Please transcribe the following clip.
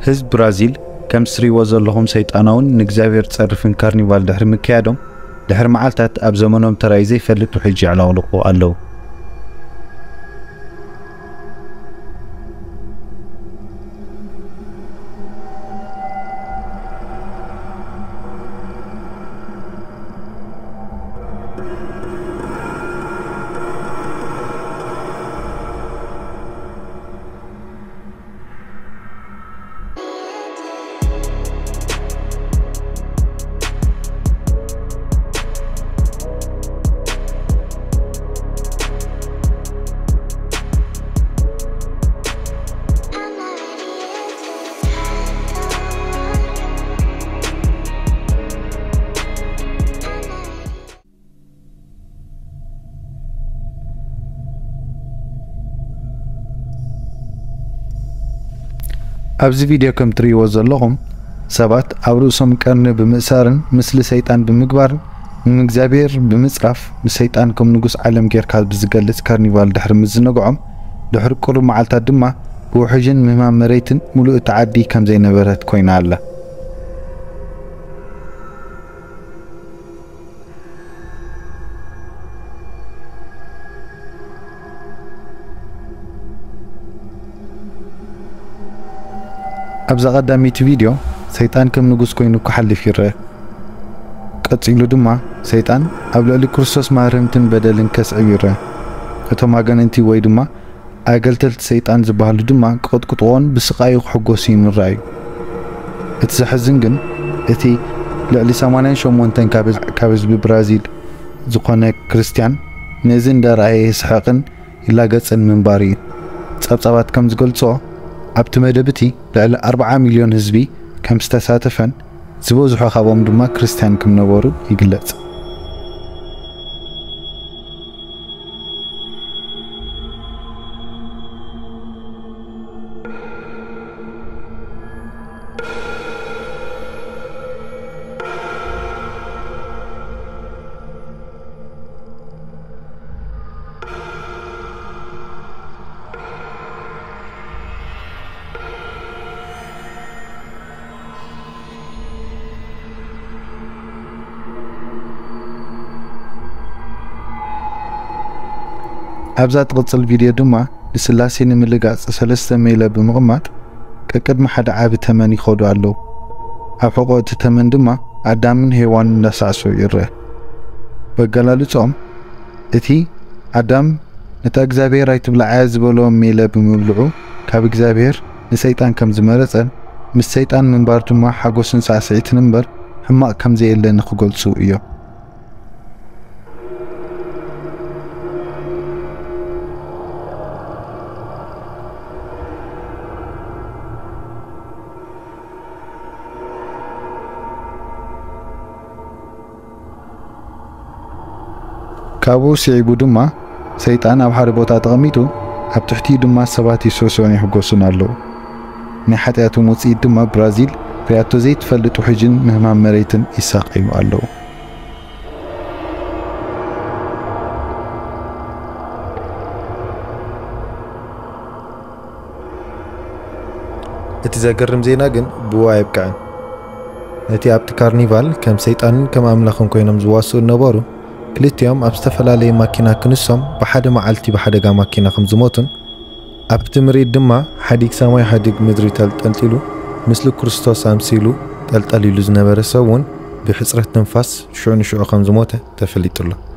ህዝቢ ብራዚል ከም ትሪእዎ ዘለኹም ሰይጣናውን ንእግዚኣብሔር ጸርፍን ካርኒቫል ድሕሪ ምክያዶም፣ ድሕሪ መዓልታት ኣብ ዘመኖም ተራእዩ ዘይፈልጥ ውሕጅ የዕለቕልቑ ኣለዉ። ኣብዚ ቪድዮ ከም ትርእይዎ ዘለኹም ሰባት ኣብ ርእሶም ቀርኒ ብምእሳርን ምስሊ ሰይጣን ብምግባርን ንእግዚኣብሔር ብምጽራፍ ንሰይጣን ከም ንጉስ ዓለም ጌርካ ብዝገልጽ ካርኒቫል ድሕሪ ምዝንግዖም ድሕሪ ቁሩብ መዓልታት ድማ ብውሕጅን ምህማም መሬትን ሙሉእ እቲ ዓዲ ከም ዘይነበረት ኮይና ኣላ። ኣብዛ ቀዳመይቲ ቪድዮ ሰይጣን ከም ንጉስ ኮይኑ ክሓልፍ ይረአ። ቀጺሉ ድማ ሰይጣን ኣብ ልዕሊ ክርስቶስ ማህረምትን በደልን ከስዕብ ይረአ። እቶም ኣጋንንቲ ወይ ድማ ኣገልገልቲ ሰይጣን ዝበሃሉ ድማ ክቕጥቅጥዎን ብስቓዩ ክሕጎሱን ይረኣዩ። እቲ ዘሕዝን ግን እቲ ልዕሊ ሰማንያን ሸሞንተን ካብ ካብ ህዝቢ ብራዚል ዝኾነ ክርስትያን ነዚ እንዳረኣየ ይስሕቕን ይላገጽን ምንባሩ እዩ። ጸብጻባት ከም ዝገልጽኦ ኣብቲ መደብ እቲ ልዕሊ ኣርብዓ ሚልዮን ህዝቢ ከም ዝተሳተፈን ዝበዝሑ ካብኦም ድማ ክርስትያን ከም ነበሩ ይግለጽ። ኣብዛ ትቕጽል ቪድዮ ድማ ንስላሴ ንምልጋጽ ሰለስተ ሜለ ብምቕማጥ ቀቅድሚ ሓደ ዓቢ ተመን ይኸዱ ኣለዉ። ኣብ ሕቖ እቲ ተመን ድማ ኣዳምን ሄዋንን እናሳዕስዑ ይረአ። በገላልጾም እቲ ኣዳም ነታ እግዚኣብሔር ኣይትብልዓያ ዝበሎ ሜለ ብምብልዑ ካብ እግዚኣብሔር ንሰይጣን ከም ዝመረጸን ምስ ሰይጣን ምንባር ድማ ሓጎስን ሳዕስዒትን እምበር ሕማቕ ከም ዘየለ ንኽገልጹ እዮም። ካብኡ ስዒቡ ድማ ሰይጣን ኣብ ሓደ ቦታ ተቐሚጡ ኣብ ትሕቲኡ ድማ ሰባት ይስዕስዑን ይሕጎሱን ኣለዉ። ናይ ሓጢኣቶም ውጽኢት ድማ ብራዚል ሪኣቶ ዘይትፈልጥ ውሕጅን ምህማም መሬትን ይሳቐዩ ኣለዉ። እቲ ዘገርም ዜና ግን ብኡ ኣየብቅዐን። ነቲ ኣብቲ ካርኒቫል ከም ሰይጣንን ከም ኣምላኽን ኮይኖም ዝዋስኡ ነበሩ። ክልቲኦም ኣብ ዝተፈላለየ ማኪና ክንሶም ብሓደ መዓልቲ ብሓደጋ ማኪና ከም ዝሞቱን ኣብቲ ምርኢት ድማ ሓዲግ ሰማይ ሓዲግ ምድሪ ተንጠልጢሉ ምስሊ ክርስቶስ ኣምሲሉ ጠልጠል ኢሉ ዝነበረ ሰብ እውን ብሕጽረት ትንፋስ ሽዑ ንሽዑ ከም ዝሞተ ተፈሊጡ ኣሎ።